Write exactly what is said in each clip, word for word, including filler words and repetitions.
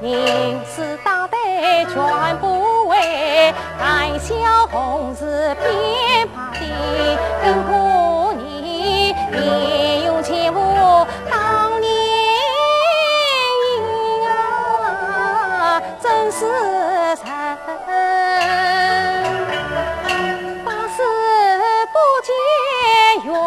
银丝带带全不会，谈笑红尘变白的，更可怜面容全无当年影啊，真是人百世不见冤枉。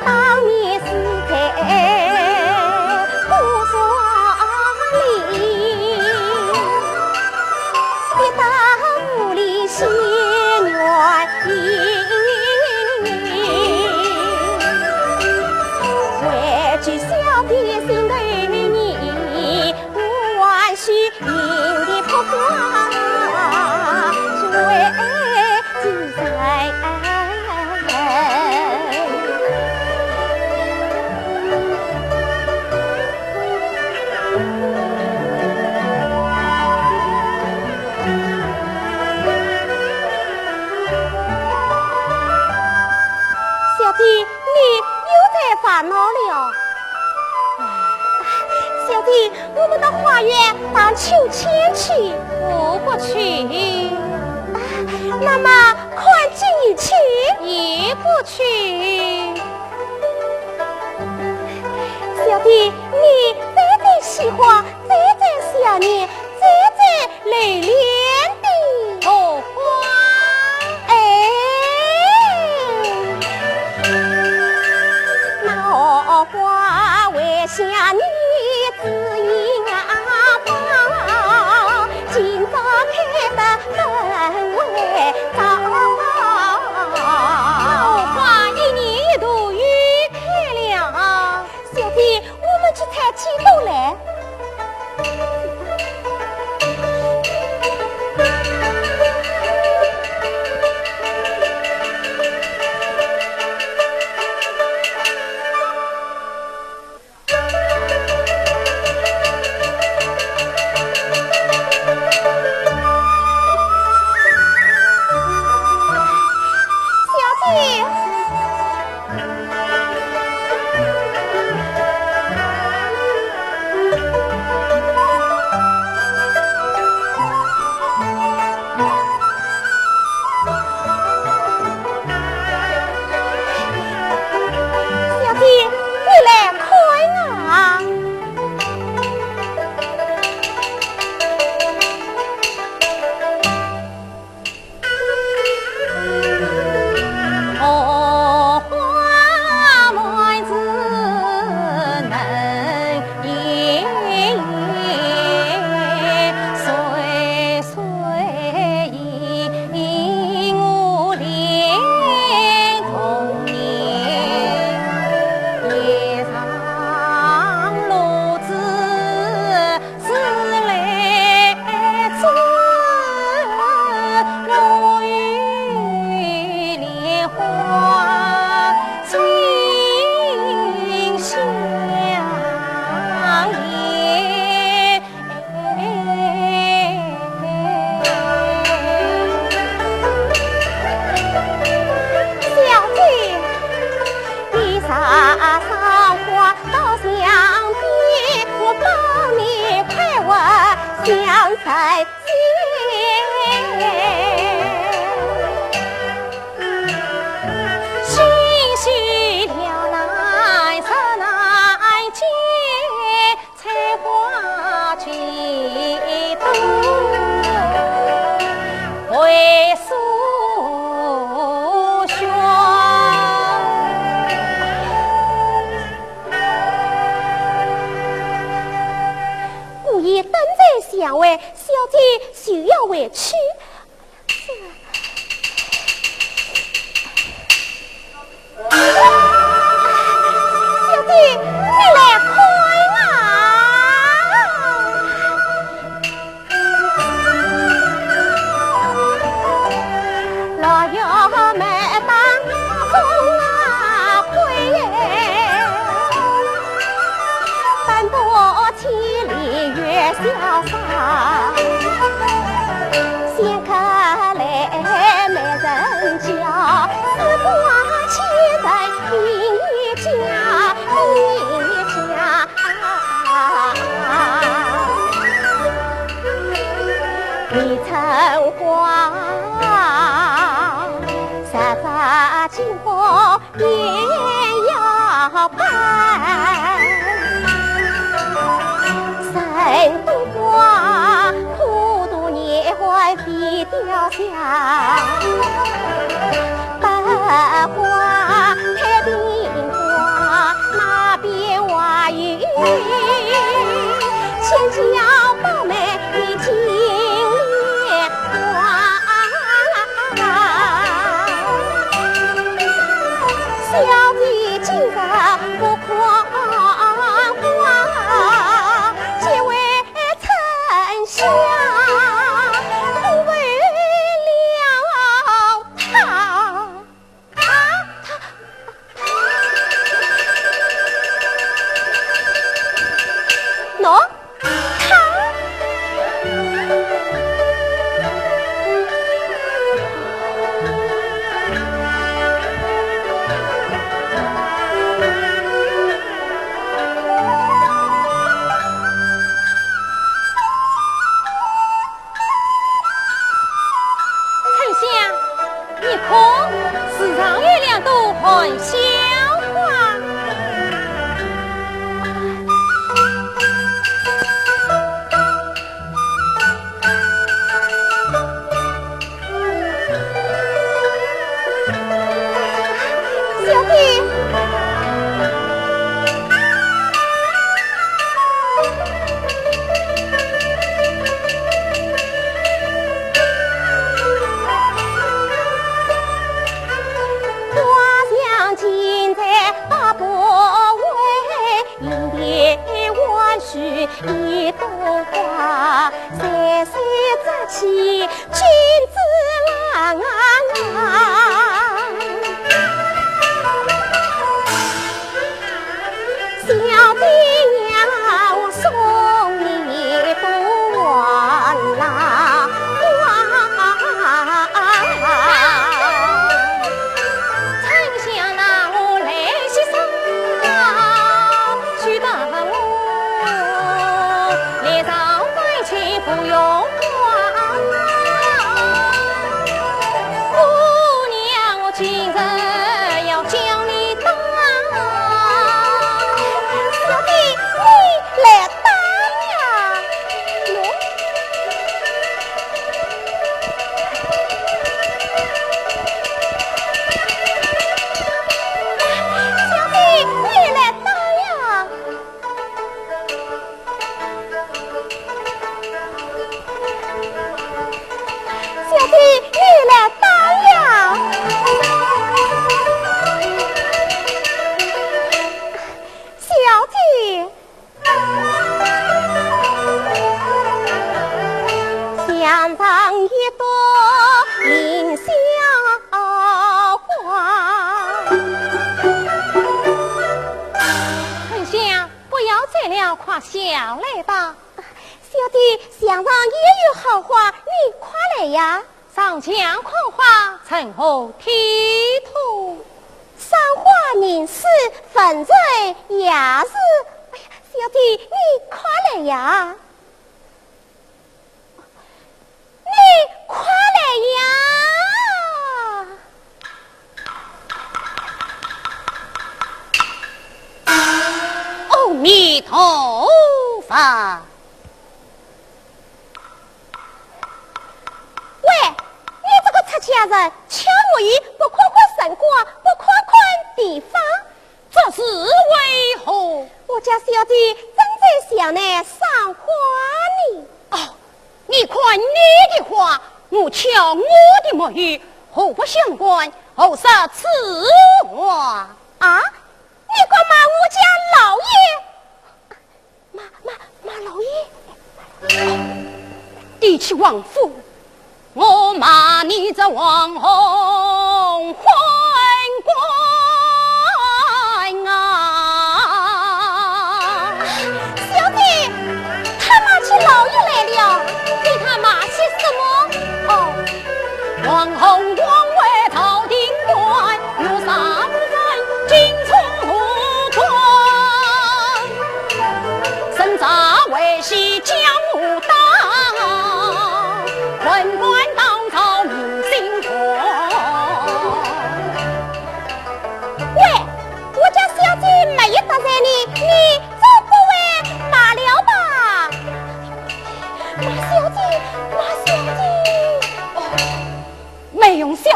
当年是在鼓声里，跌倒无力先愿意。为救小弟心头念，我还需银钿铺花追 小弟，你又在烦恼了。小弟，我们到花园荡秋千去。我不去。啊，那么 看京戏去？也不去。小弟，你最最喜欢，最最想念，最最留恋的荷花。哎。 荷花一年一度又开了。小弟，我们去采几朵来。 小姐。 小姐，你来看啊！小姐，你插上花到墙边，我保你快活享神仙。心事了难说难解， 采花几朵为诉说。姑爷等在巷外，小姐就要回去。 小姐，你来看啊！潇洒，想客来美人家，时光千载云一家，云一家。未曾花，十八金花 也要白。人不怪，苦读年华飞凋谢。百花开并花，那边花雨，千娇百媚 金莲花。小姐今日不狂欢，只为春香，不为了她。 啊，她，喏，她。春香， 你看，树上有两朵含笑花。小姐。 花香尽在八百围，引边万树一朵花，谁是这起君子郎啊。 小姐呀，我送你一朵兰花。春香啊，我来接上，去吧我，来上班去不用慌。姑娘，我今日要叫你 小姐，你来打呀！喏。小姐，你来打呀！ 小姐，你来打呀！小姐，想上一朵凌霄花。春香，不要醉了，快下来吧。 小姐，墙上也有好花，你快来呀！上墙看花，成何体统？赏花人诗，文人雅士。哎呀，小姐，你快来呀！你快来呀！ 阿弥陀佛。喂，你这个出家人，敲木鱼不看看辰光，不看看地方。这是为何？我家小姐正在墙内赏花呢。哦， 你看你的花，我敲我的木鱼，互不相关，何说此话？啊，你敢骂我家老爷？骂，骂，骂老爷？提起王府，我骂你这王公昏官啊！小姐，她骂起老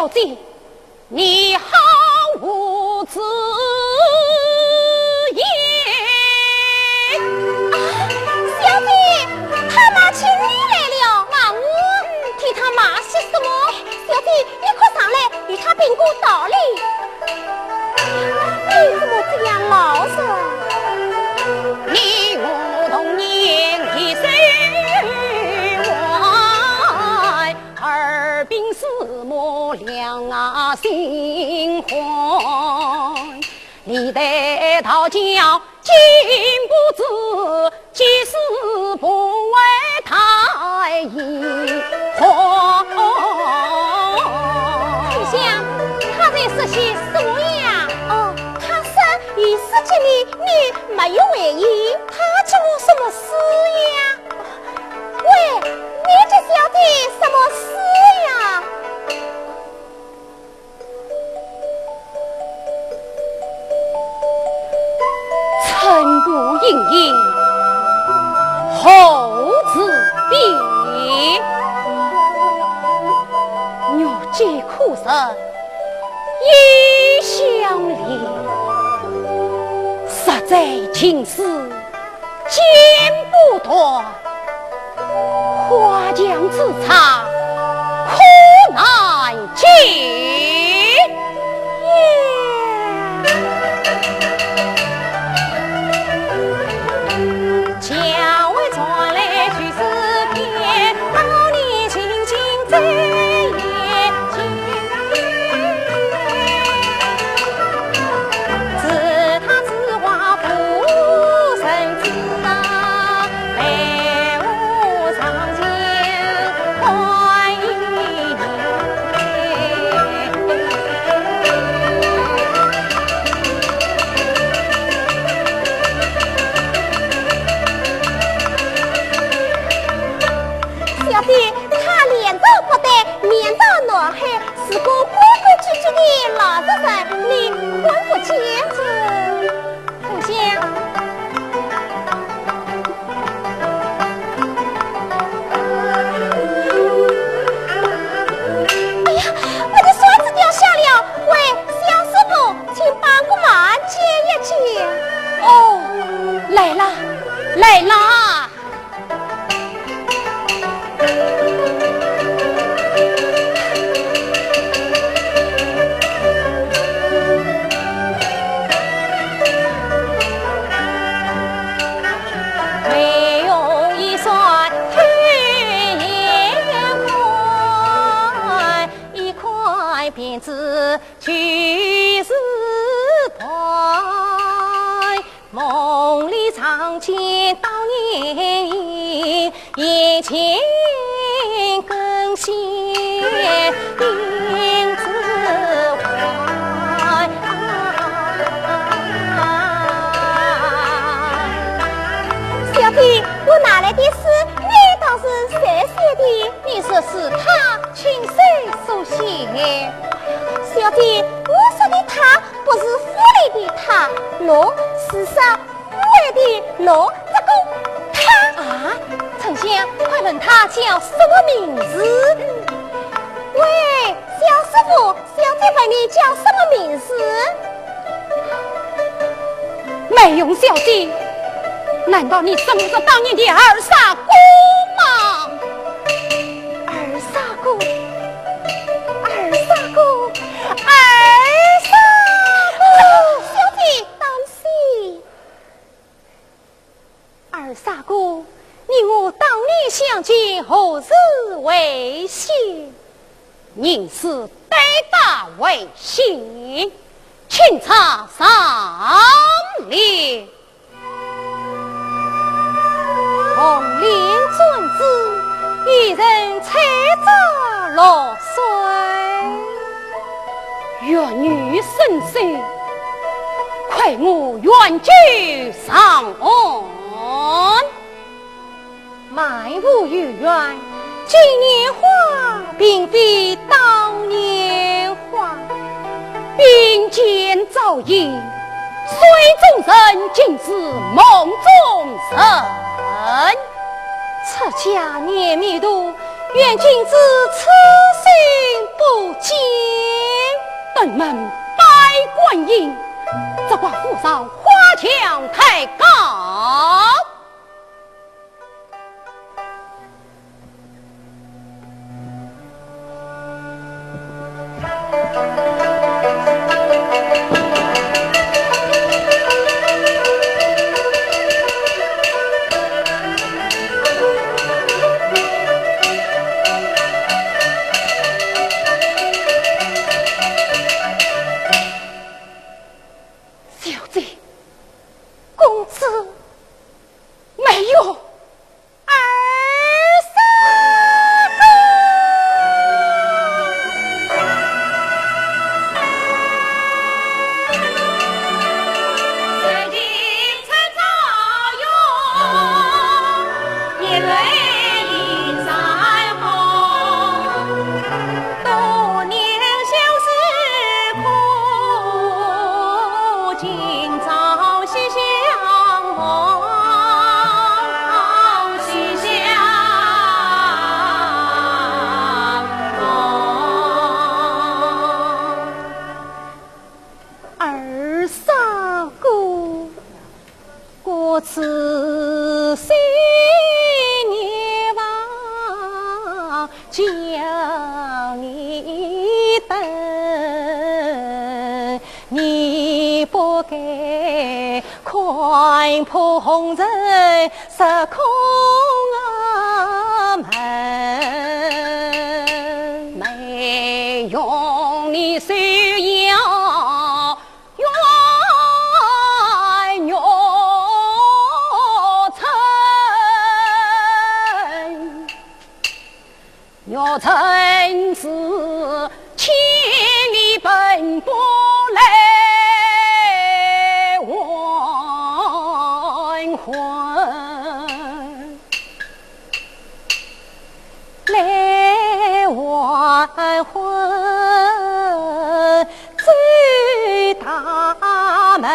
姐，你好无知也。啊，小姐，他骂起你来了。骂我？替他骂些什么？小姐，你快上来，与他评个道理。你怎么这样老实？你我同年一岁晚，二鬓厮磨两眼心欢。历代道教禁不住，几时不为太一欢。秋香，他在说些什么呀？哦，他说与世间的你没有为意，他做什么事呀？喂，你这小姐什么事呀？春不应应，后自别。月既可食，夜相连。实在情丝 剪不断，花墙之差，可难解也。小姐，他脸上不对，面朝南海，是个规规矩矩的老实人，你看不见的。秋香。哎呀，我的扇子掉下了！喂，小师傅，请帮个忙，捡一捡。哦，来啦，来啦。 小姐，我拿来的诗，你倒是谁写的？你说是他亲手所写。小姐，我说的他不是府里的他，喏，是啥？ 为的喏，这个他。啊，春香，快问他叫什么名字。喂，小师傅，小姐问你叫什么名字？没用，小姐，难道你认不得当年的二傻姑吗？二傻姑，二傻姑，二傻姑！小姐，当心！ 二傻姑，你我当年相见，何时会信？人是对答为信，请查上联。红莲转子，一人采摘落水。 愿与生死，快我远走长安。漫无语言，今年花并非当年花。并肩照影，水中人，竟是梦中人。出家年迷途，愿君知此心不坚。登门拜观音，只怪府上花墙太高。 小姐，公子没有二三个。 二三个，故此心念望将你等，你不该看破红尘 失空门，没用你手摇冤冤沉。 玉宸是千里奔波来还魂，来还魂，走大门，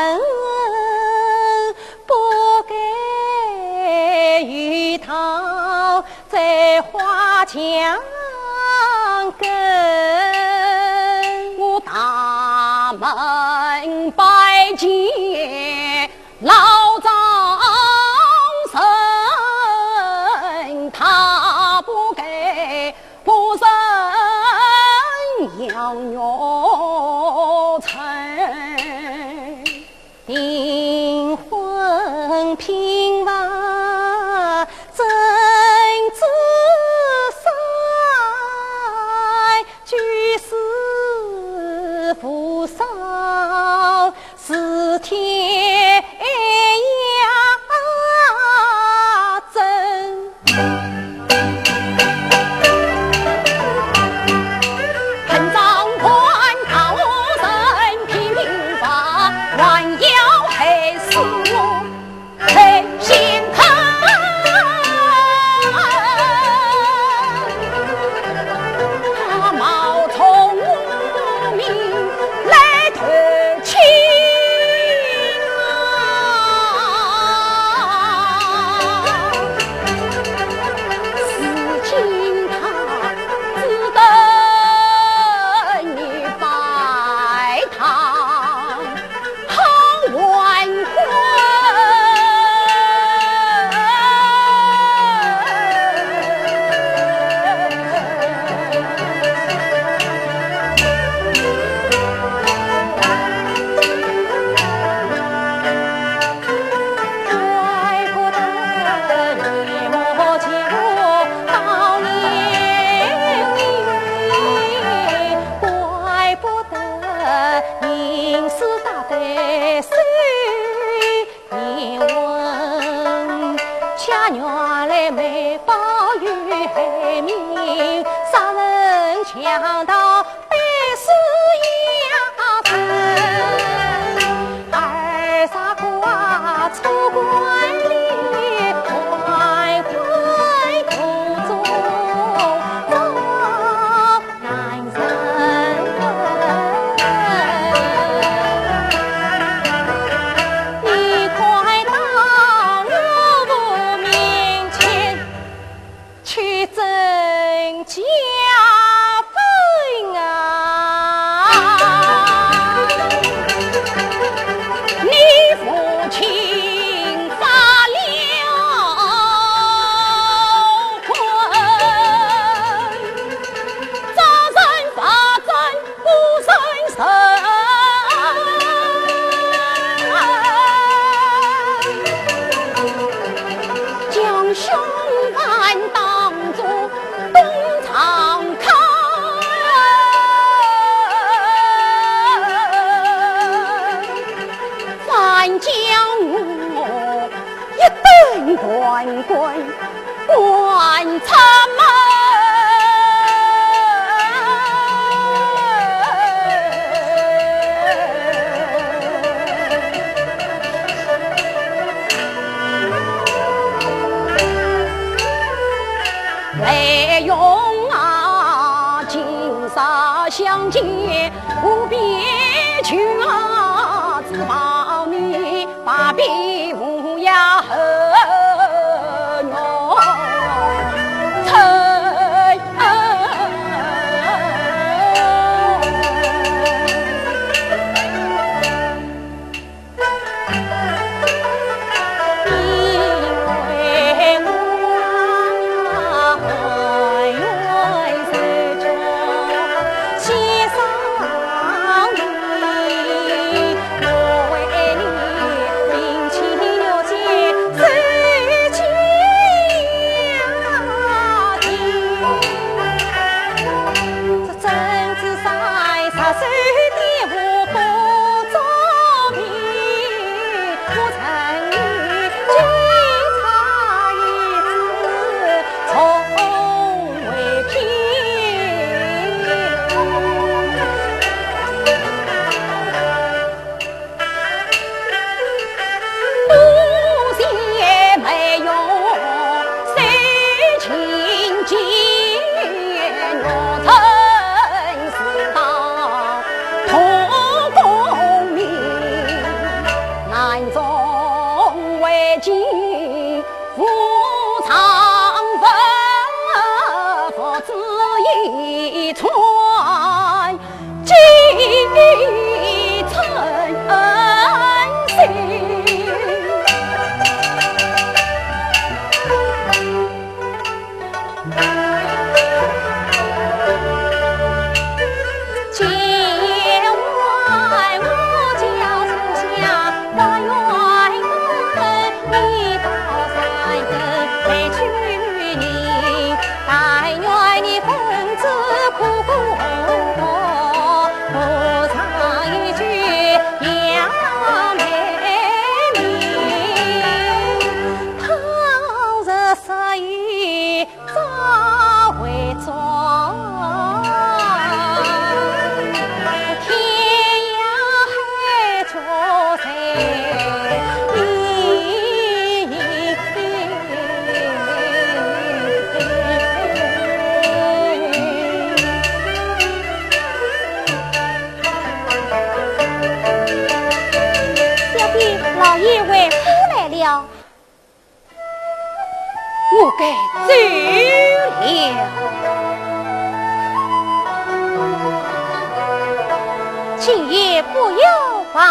不该遇到 在花墙根。我大门拜见老丈人，他不该不认杨玉宸。 订婚聘房，怎知三句是无双，是天涯针。 恨将官高人平平法，还要害死我，害心疼。他冒充无名来 偷情啊！如今他只等你拜堂好还魂。怪不得你莫求到年纪，怪不得吟诗大得手 一问，家园里没保有黑名，杀人强盗背水压人，二傻瓜错怪你，还魂途中做 男人。将我一顿乱棍赶出门。小姐，老爷回府来了。 我该走了。今夜不要忘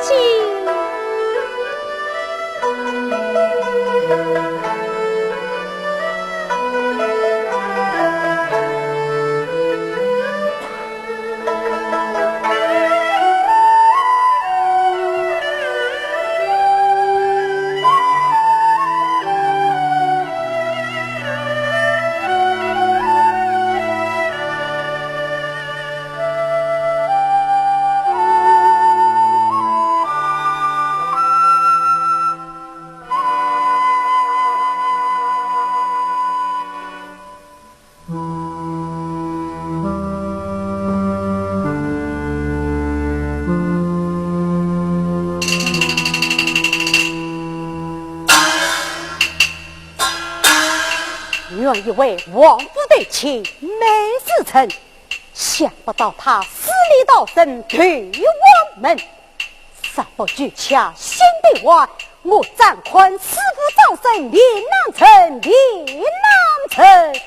记。 原以为王府定亲美事成，想不到他死里逃生投王门。 若不救却新的话，我张宽死父早生，命难成，命难成。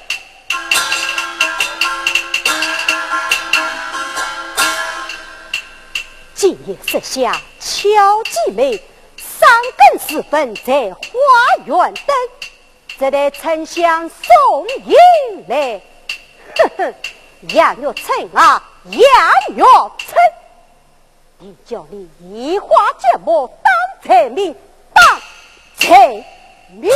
今夜设下敲鸡鸣，三更时分在花园等，只待丞相送信来。呵呵，杨玉春啊，杨玉春！ 你叫你移花接木，当罪名，当罪名。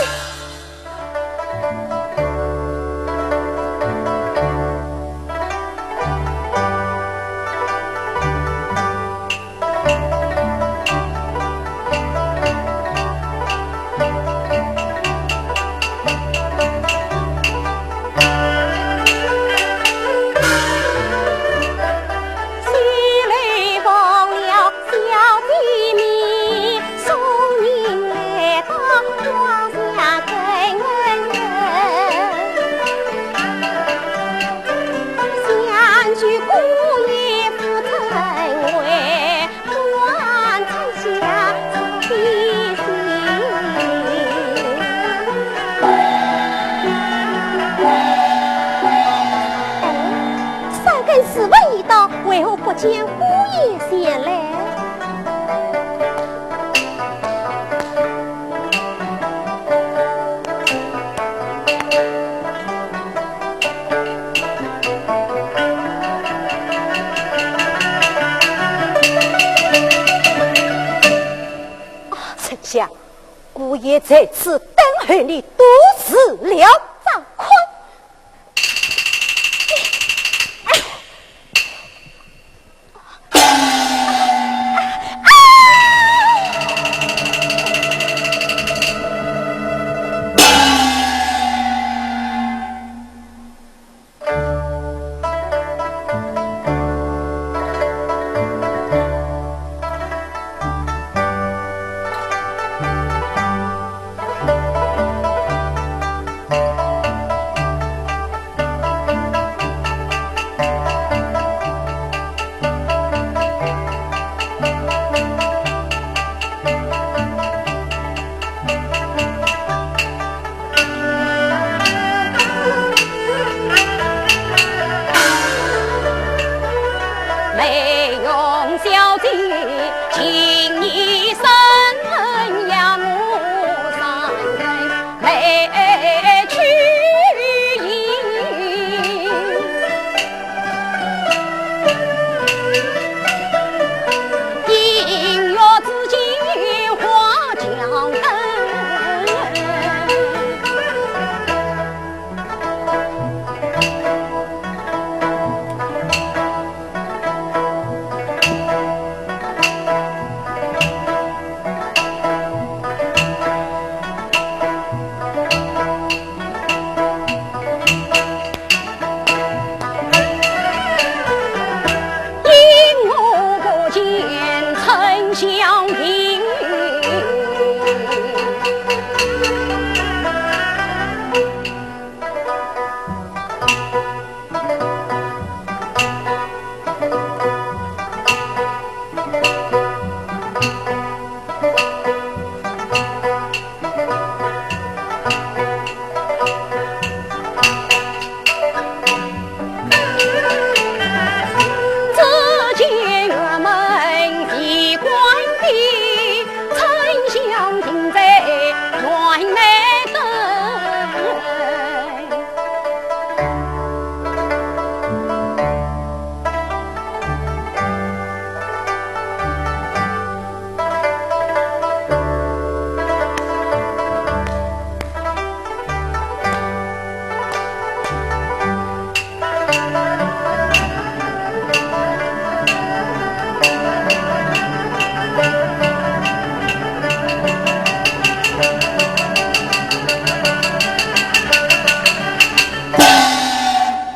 不见姑爷前来。啊，丞相，姑爷在此等候你多时了。张坤，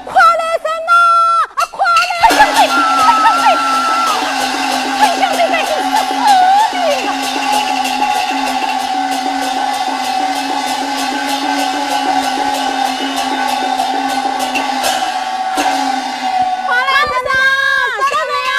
快来人呐！啊，快来人！快来人呐！快来呀！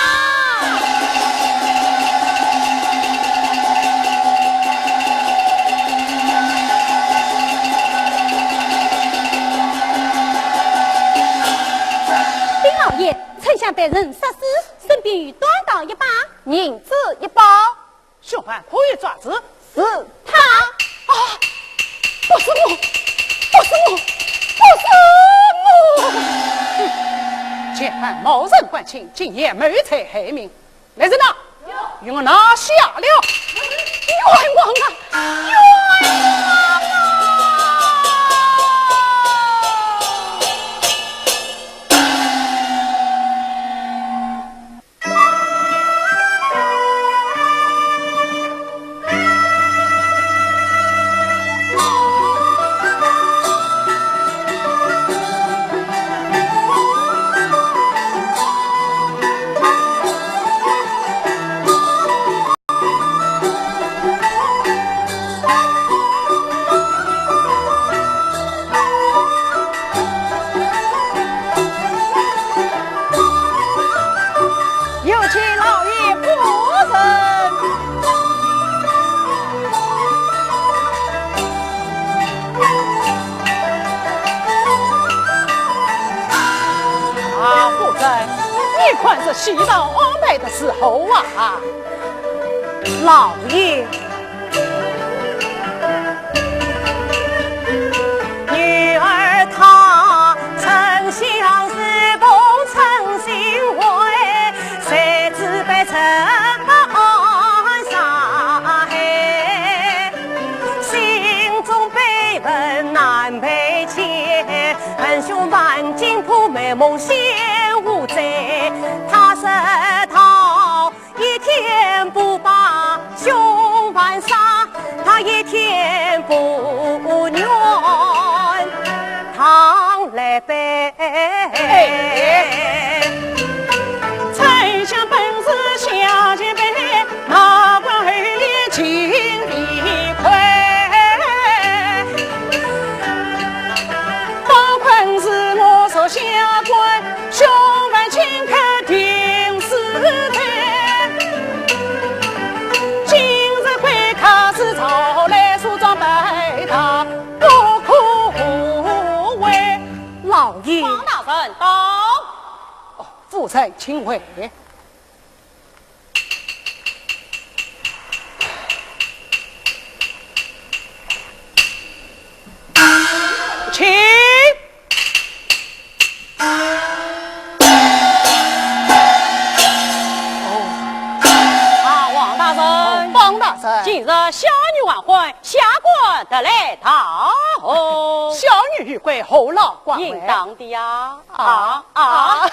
禀老爷，丞相被人杀死，身边有短刀一把，银子一包。 凶犯可有抓住？是他。啊，不是我，不是我，不是我！哼，前番某人关心，竟然谋财害命。来人呐，有。与我拿下了！冤枉啊！冤枉啊！看是喜事安排的时候啊。老爷。女儿她丞相是奉称心为，谁知被人暗杀害，心中悲愤难被解，恨凶犯尽，破美梦显无罪。她说道，一天不把凶犯杀，她一天不愿堂来拜。哎，丞相本是小前辈，哪管后来情理亏。方卿是我属下官，凶犯请看定是罪。今日贵客是朝来，梳妆拜堂不可违。老爷。方大人到。哦，夫人请回。请。啊，王大人。哦，方大人。今日小女还欢， 下官特来道贺。小女有愧，何劳挂碍？应当的呀。啊啊！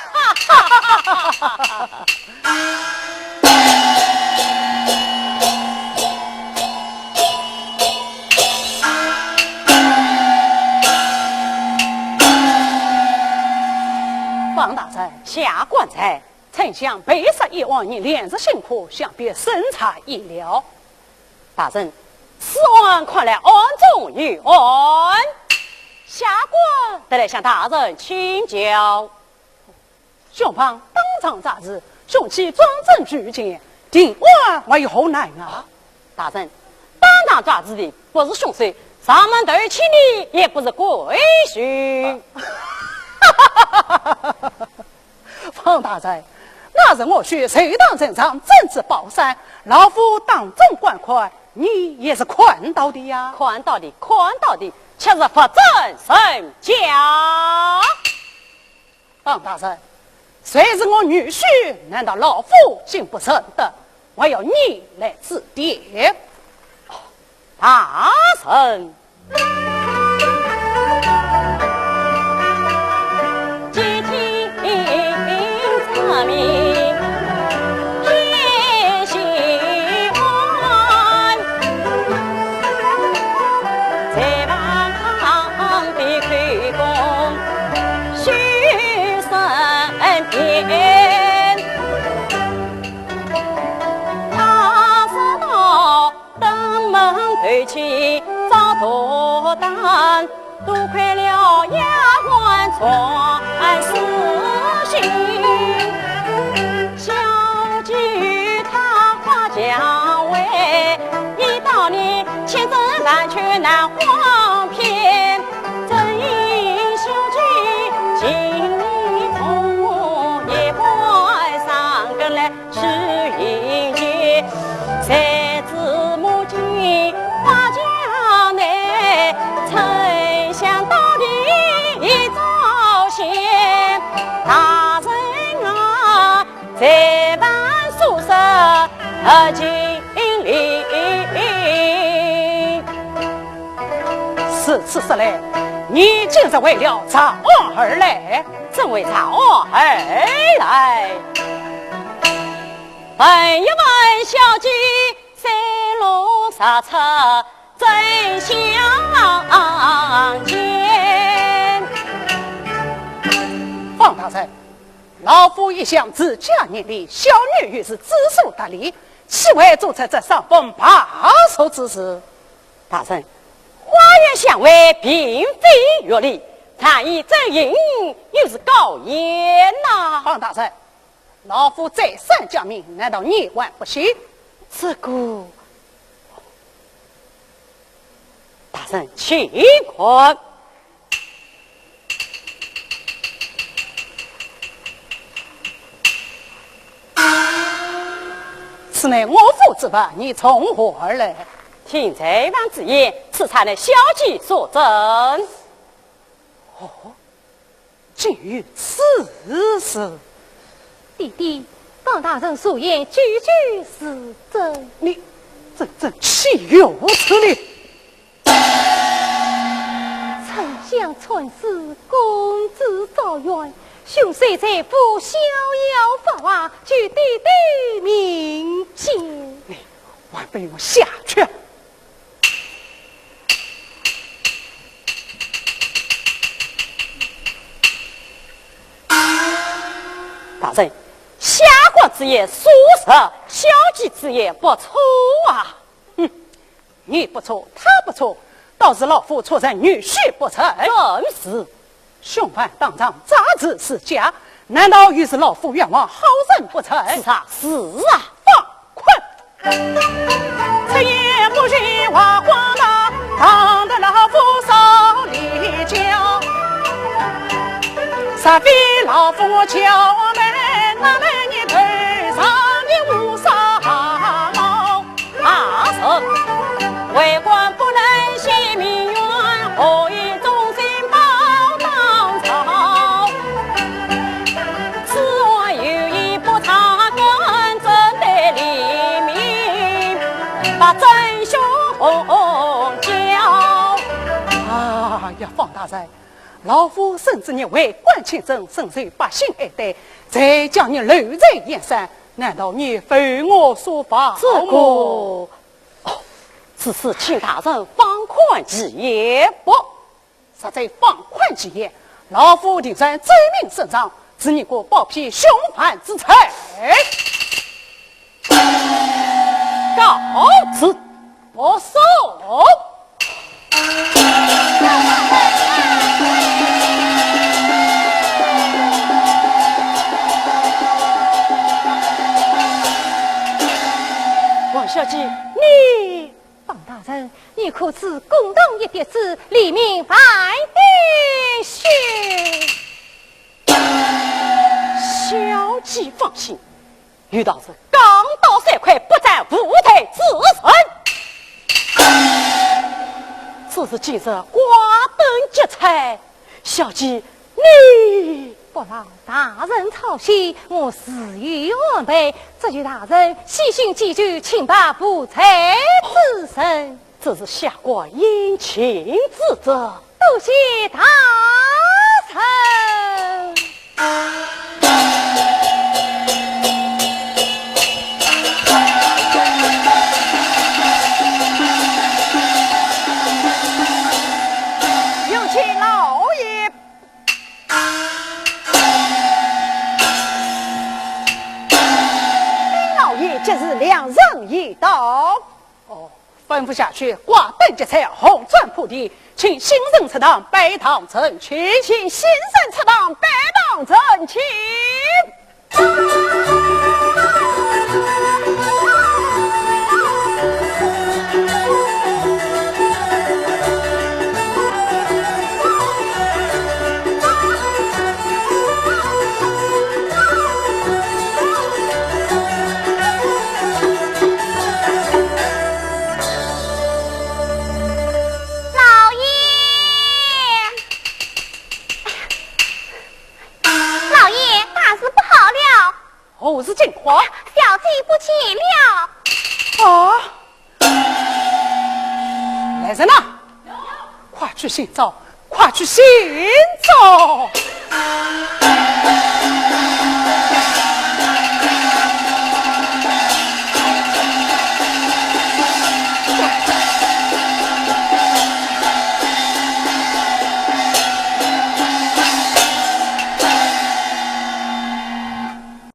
方大人。下官在。丞相被杀一案，你连日辛苦，想必深察已了。 大人，此案看来暗中有案，下官特来向大人请教。凶犯当场察持，凶器状证俱全，定案还有何难啊？大人，当场察持的不是凶手，上门投亲的也不是贵胥。 方大人，那日我去隋唐城上整治宝山，老夫当众观看，你也是看到的呀。看到的，看到的，却是不准人讲。方大人，谁是我女婿，难道老夫竟不认得？还要你来指点。大人。 登门投亲遭毒打，多亏了丫鬟传书信，小姐她花娇慧，一道理千真万确难诓骗。真因小姐情同母，也不上根来 是因为谁知母亲花轿内，丞相到底早先。大人啊，这般所说何经理？如此说来，你竟是为了查案而来？正为查案而来。 问一问小姐，谁能查出真相前。方大人，老夫一向治家严厉，小女又是知书达理，岂会做出这伤风败俗之事？大人，花言巧语并非越礼，但以真行又是高言呐。方大人， 老夫再三讲明，难道你还不信？这个，大人请看。此乃我府之物，你从何而来？听在房之言，此物乃小姐所赠。哦，竟有此事？爹爹，方大人所言句句是真。你，这，这岂有此理！ 丞相传旨，公子赵远，凶手在府逍遥法外，求爹爹明鉴。你还不与我下去！大人，下官之言属实，小姐之言不错啊。哼， 你不错，他不错，倒是老夫出城女婿不成。正是。凶犯当场，诈尸尸甲，难道又是老夫冤枉好人不成？是啊，是啊。放宽！此言不虚话荒唐，唐得老夫少礼教。若非老夫教门，哪来你头上的乌纱帽？ 大人，为官不能显名远，何以忠心报当朝？此案有意不查根，怎得黎民百姓凶教？哎呀，方大人，老夫深知你为官清正，深受百姓爱戴，才将你留在燕山，难道你非我所报？这个 哦，此事请大人放宽其言。不，实在放宽其言，老夫定然奏明圣上，治你个包庇凶犯之罪。告辞。不送。 王小姐，你……方大人，你可知公堂一跌子，黎民万点血？小姐放心，有道是钢刀三块，不斩无罪之人。只是今日挂灯结彩， 小姐，你……不劳大人操心，我自有安排。只求大人细心解救，请报无罪之人。这是下官殷勤之责。多谢大人。 有请老爷。禀老爷，即是梁人已到。哦，吩咐下去，挂灯结彩，红砖铺地，请新人出堂，拜堂成亲。请新人出堂，拜堂成亲。 老爷，老爷，大事不好了！何事惊慌？小姐不见了。啊！来人呐，快去寻找，快去寻找！